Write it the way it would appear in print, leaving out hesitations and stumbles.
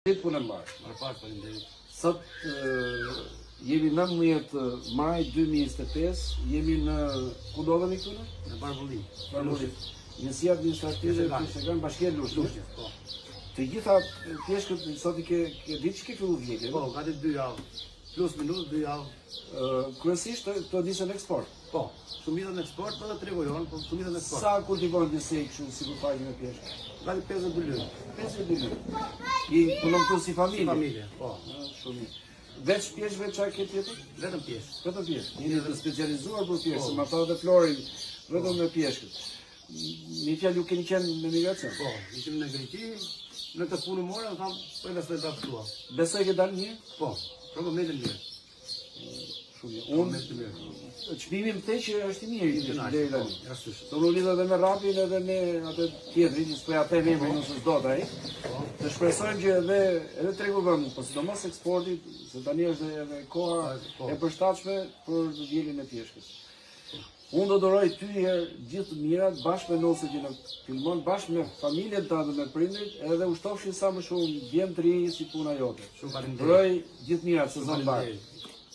Ditë punë e mbarë. Mirëpafsh, faleminderit. Sot jemi 19 maj 2025, jemi në ku ndodhemi këtu ne? Në Barbulli. Barbulli. Njësia administrative Fisheklan, Bashkia Lushnjë. Po. Të gjitha pjeshkët sot i ke ke ditë që ke fillu vjekjen? Po, gati 2 javë. Plus minus 2 javë. Kryesisht këto nisen në eksport. Po, shumica në eksport, po edhe tregu jonë, po shumica në eksport. Sa kultivon gjithsej kështu sipërfaqe me pjeshkë? Gati 50 dynym. 50 dynym. I punon këtu si familje? Si familje, po. Shumë mirë. Veç pjeshkëve çfarë ke tjetër? Vetëm pjeshkë. Vetëm pjeshkë. Jeni të specializuar për pjeshkë, po. se ma tha dhe Flori, vetëm me pjeshkët. Me fjalë ju keni qenë në migracion? Po, ishim në Greqi, në këtë punë mora, thamë, po investoj prapë këtu. Besoj ke dalë mirë? Po, për momentin mirë. Shumë mirë. Unë çmimi më the që është i mirë i deri tani. Po, ashtu. Do u lidha edhe me Rrapin edhe me atë tjetrin, që s'po ja them emrin nëse s'do ai. Po. Të shpresojmë që edhe edhe tregu vendit, po sidomos eksporti, se tani është edhe koha po. e përshtatshme për vjeljen e pjeshkës. Unë do të uroj ty një herë gjithë të mirat bashkë me nusën që na filmon, bashkë me familjen tënde me prindërit, edhe u shtofshin sa më shumë djem të rinj si puna jote. Shumë faleminderit. Uroj gjithë të mirat, sezon mbarë. Faleminderit.